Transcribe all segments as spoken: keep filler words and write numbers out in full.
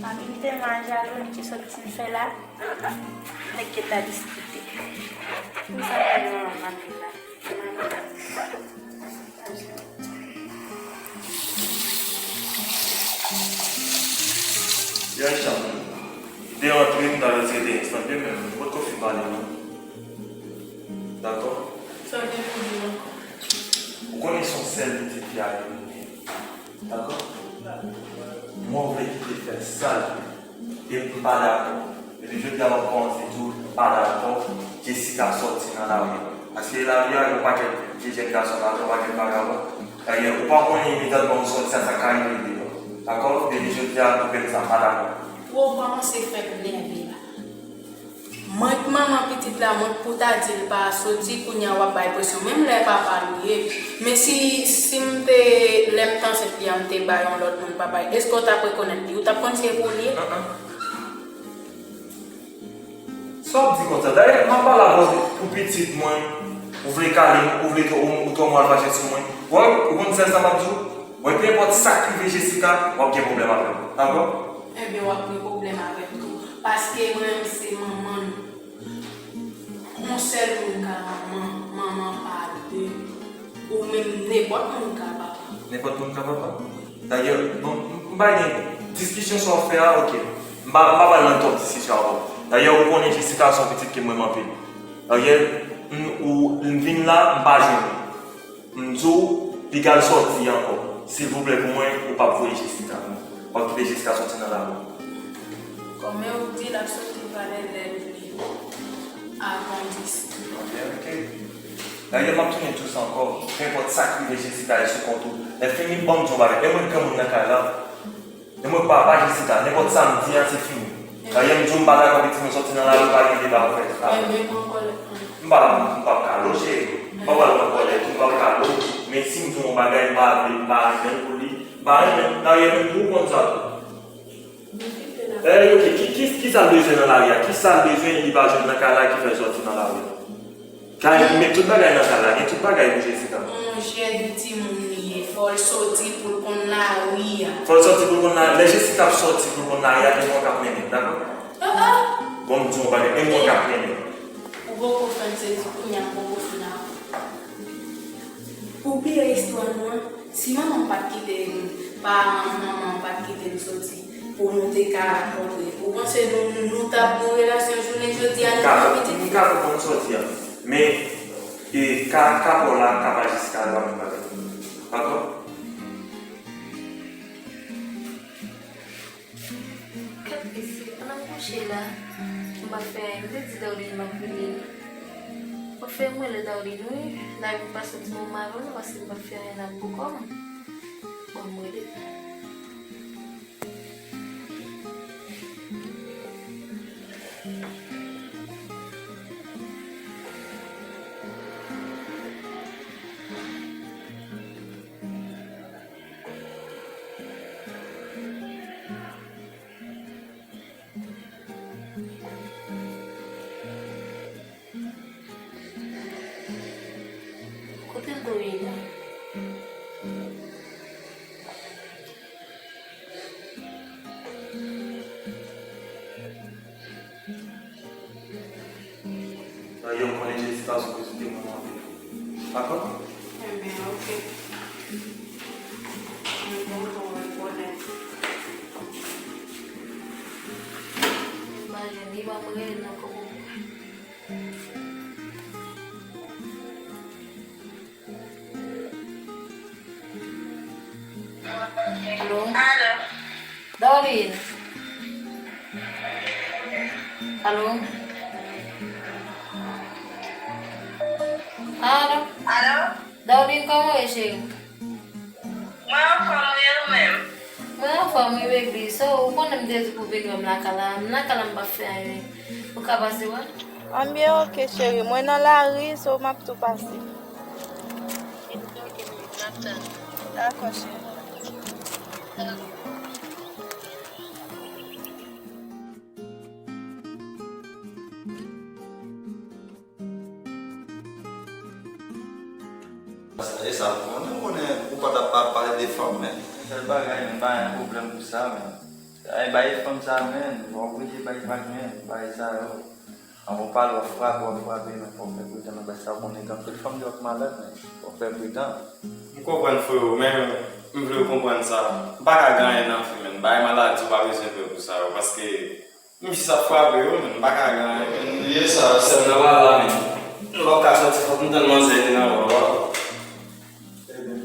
Mami m tèlman jalou, li te sòti l fè la. Nèg gen ta diskite. Pou sa fè nan mami la. Mami la. Yè Richard, li te rantre, m t al retire te eksplike, men m potko fin pale non. Dakò? Sa w gen pou di ankò? Ou konnen se yon sèl pitit fi a li gen. Dakò? Mwen, ou vle kite fè sa l vle. E m pa dakò. Epi jodi a m ap kòmanse di w m pa dakò Jessica sòti nan lari a. Paske lari a, gen yon pakèt vye jèn gason ladan, yon pakèt vagabon. Dayè, ou pa konnen imedyatman ou sòti a, sa ka rive deyò. Dakò? Depi jodi a, nou pèdi sa, m pa dakò. Twò kòmanse fè m nève la. Mwen k manman pitit la, mwen k pou ta di l pa soti, kounye a w ap bay presyon. Menm lè papa l ou ye. Men si, si m te, lè m t ansent li a, m te bay yon lòt moun papa l, èske w t ap rekonèt li? Ou t ap konn se pou li ye? An, an. Sa w ap di konsa? Dayè, m ap pale avè w pou pitit mwen. Ou vle kale m, ou vle twò, ou, ou twò mal fache sou mwen. Wè, ou konn sèl sa m ap di w? Mwen, nenpòt sa k rive Jessica, w ap gen pwoblèm avè m. Dakò? Ebyen, w ap gen pwoblèm avè m tou. Paske mwen menm, se manman nou. Yon sèl moun ka manman, manman pa de. Ou menm, nenpòt moun ka papa. Nenpòt moun ka papa? Dayè, bon, m, m pa gen diskisyon sa w ap fè a, oke. M pa, m pa pral nan twòp diskisyon avè w. Dayè, ou konnen Jessica se yon pitit ke m renmen anpil. Dayè, m, ou, m vin la, m pa jwenn ou. M di w, piga l sòti ankò. Silvouplè pou mwen, ou p ap voye Jessica non. W ap kite Jessica sòti nan lari. Kòman w di l ap sòti valè lè l vle avan dis. Ok, ok. Dayè, m ap tounen di w sa ankò. Nenpòt sa k rive Jessica, e sou kont ou. Lè fini, ban m di w yon bagay. E mwen k granmoun nan kay la. E mwen papa Jessica, nenpòt sa m di a, se fini. Dayè, m di w m pa dakò pitit mwen sòti nan lari, pa gen deba pou fè sa. Ebyen, pran kòlè. M pa, m p ap kale w, cheri. M pa pral pran kòlè tou, m p ap kale w. Men si m di w yon bagay, m pa vle, m pa renmen l pou li. M pa renmen l. Dayè, menm pou ou konn sa tou. Dayè, ok, ki, ki, ki sa l bezwen nan lari a? Ki sa l bezwen li pa jwenn nan kay la ki fè l sòti nan lari a? Kay, met tout bagay nan kay la, gen tout bagay pou Jessica. Yon jèn timoun li ye, fò l sòti pou l konn lari a. Fò l sòti pou l konn lari. Lè Jessica ap sòti pou l konn lari a, e mwen k ap mennen l, dakò? Ah, ah. Bon, m di w yon bagay, e mwen k ap mennen l. Ou poko fè m sezi kounye a, m poko fin aprann. Ou bliye istwa nou an? Si manman m pa t kite m, paran manman m pa t kite m sòti, pou nou te ka rankontre, ou panse nou, nou, nou t ap gen relasyon jounen jodi a, nou gen pitit? M ka konprann sa w di a, men, e, ka, ka pa w la, ka pa Jessica, se pa menm bagay. Dakò? Kèt mesye, pandan m kouche la, m pa fè anyen. M te di Darline m ap rele li. M pa fè anyen, mwen rele Darline, wi. Darline pase yon ti moman avè m, paske m pa fè anyen, l ap bouke m. Bon, m rele. Kote l dwe ye la? Dayè, ou konnen Jessica se yon pitit ke m renmen anpil. Dakò? Enben, oke. Mwen kontan wè w konnen. M pa jwenn li, ban m rele l ankò pou m wè. Alo? Alo? Darline? Alo? Alo? Alo? Darline, kòman w ye, cheri? Mwen anfòm, wi, e ou menm? Mwen anfòm, wi, baby. So, ou konnen m te di pou w vin wè m lakay la. M lakay la, m p ap fè anyen. Ou ka pase wè m? Anben, oke, cheri. Mwen nan lari, so m ap tou pase. Ebyen, oke, m ap tann ou. Dakò, cheri. E sa, ou konnen, ou konnen, ou pa t ap pa pale de fanm, men. Sèl bagay, men, m pa gen pwoblèm pou sa, men. Ay, bay fanm sa, men, w oblije bay vag, men, bay sa yo. An, w pale, w ap frape, w ap frape, men fò w fè pridan nan bagay sa, w konnen gen anpil fanm ki ap malad, men fò w fè pridan. M konprann, freo, men m vle w konprann sa. M pa ka gen anyen nan fi, men bay maladi, w pa bezwen pè pou sa yo, paske m jis ap frape yo, men m pa ka gen anyen, men. Ye sa, sèm nan pa la, men. Nou p ap ka sòti, fòk m tann manzè vin nan lò, w pa wè. Ebyen,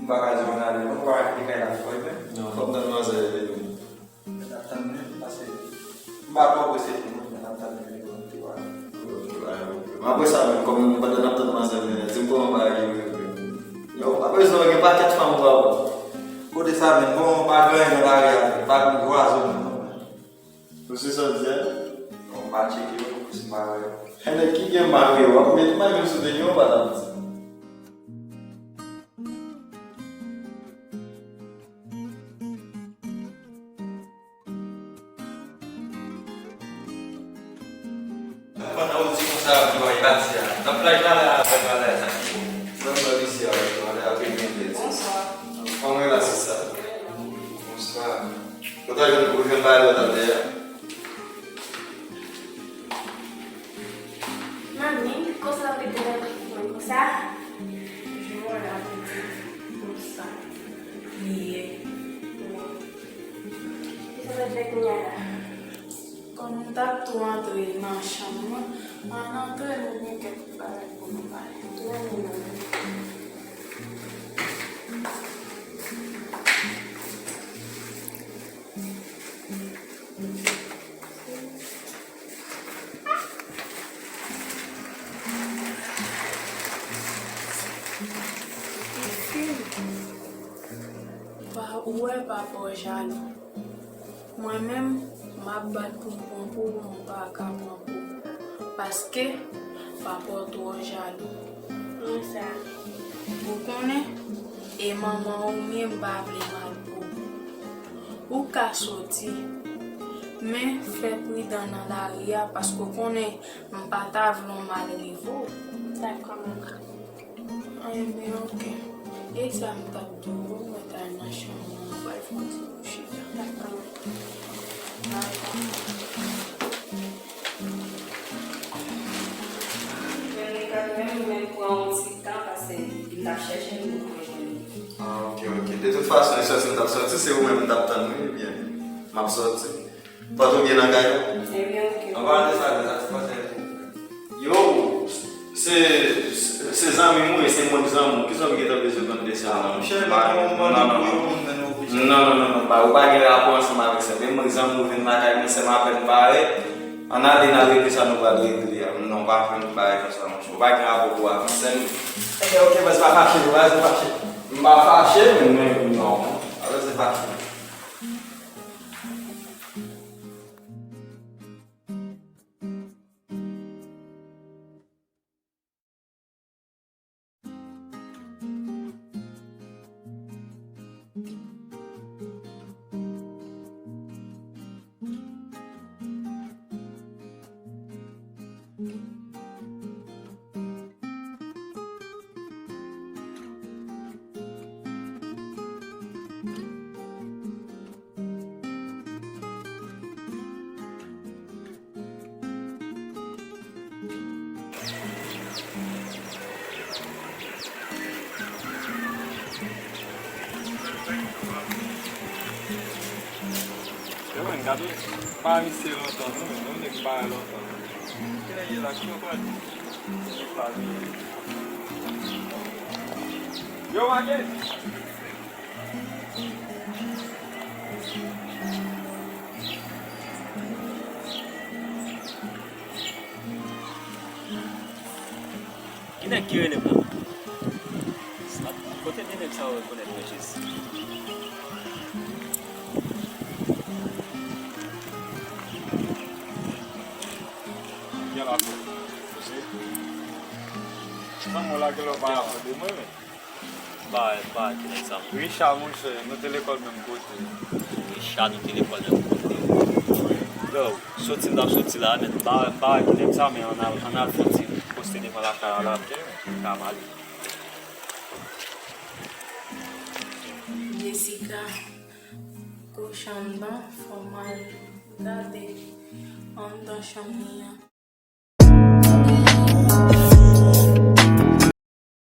m pa ka di w ann ale, non, ou pa wè ki kay la fò, ebyen. Non, fòk m tann manzè vin. N ap tann li, paske m pa twò prese pou nou, men n ap tann li pou nou te wè. Ok, ba, ok. Men apre sa, menm, kòm pandan n ap tann manzè vini, di m kòman bagay yo ye, menm. Yo, apre sa, gen pakèt fanm ou pa wè. Kote sa, menm, kòman w pa gen anyen nan lari a, menm, pa gen vwazen, menm, non, menm. Ou si sa w di a? Bon, m pa tcheke yo, pou si m pa wè yo. Enben, ki gen mari yo, w ap met mari yo sou de yo, w pa t ap di. Pandan w di konsa, ap di w al pati a. Nan plaj la, la, plaj la, la, sa ki bon. Mwen, mwen, isi a, wi, mwen, la, ap vin vin. Bonswa. Kòman w ye la, sista? Bonswa. Ou ta jwenn, ou jwenn bagay lòt atè a? Manmi, konsa w ap ret devan mwen konsa? Jwè la, pitit, konsa. Li ye. Kisa w ap fè kounye a la? Kòm m t ap tou antre nan chanm mwen, ann antre, nou gen kèk bagay pou nou pale. Ann ale, manmi. Pa, ou wè papa w jalou. Mwen menm, m ap bat pou m pran pou ou, m pa ka pran pou ou. Paske, papa w twò jalou. Konsa. Ou konnen, e manman w menm pa vle mal pou ou. Ou ka soti, men fè pridan nan lari a, paske w konnen m pa ta vle yon mal rive w. Dakò, manmi. Enben, oke. E sa m t ap di w, mwen t al nan chanm mwen, mwen pral fè yon ti kouche. Dakò. Dakò. Men, men, men pran yon ti tan, paske m t ap chèche l, m poko jwenn li. Ah, oke, oke. De tout fason, e sòti m t ap sòti, se ou menm m t ap tann, wi, ebyen, m ap sòti. Pòt ou byen nan kay la? Ebyen, oke. An palan de sa, de sa, se pase. Yo, se, se, se zanmi m, wi, se moun zanmi w. Kisa w gentan bezwen konn de sa, non? Monchè, pa gen yon mande pou yo, moun nan oblije. Non, non, non, non, pa, ou pa gen rapò ansanm avèk sa. Men moun zanmi w vin lakay mwen, sèm apèn pare. Ann ale, n al regle sa nou pral regle a. Non, pa fè m bagay konsa, monchè. Ou pa gen rapò pou avè sèm. Oke, oke, baz, pa fache, baz, pa fache. M pa fache, men, men, non. Alò, se fache. Yo, men, gade, pa misye lontan, non, men, yon nèg pa lontan. Kilè ye la, ki yo pral di? Yo, Wage! Ki nèg ki rele m la? Sa, kote de nèg sa yo rekonèt mwen jis? Byen la, koze. Sa mwen la, gen lè w pa rakonte mwen, men. M pa, m pa wè ki nèg sa, non. Richard, monchè, nou te lekòl menm kote. Richard, nou te lekòl menm kote. Yo, soti m t ap soti la, men m pa, m pa wè ki nèg sa, men ann al, ann al fè yon ti poste devan lakay la, m ka ale. Jessica. Pou chanm nan, fò m al gade anndan chanm li an.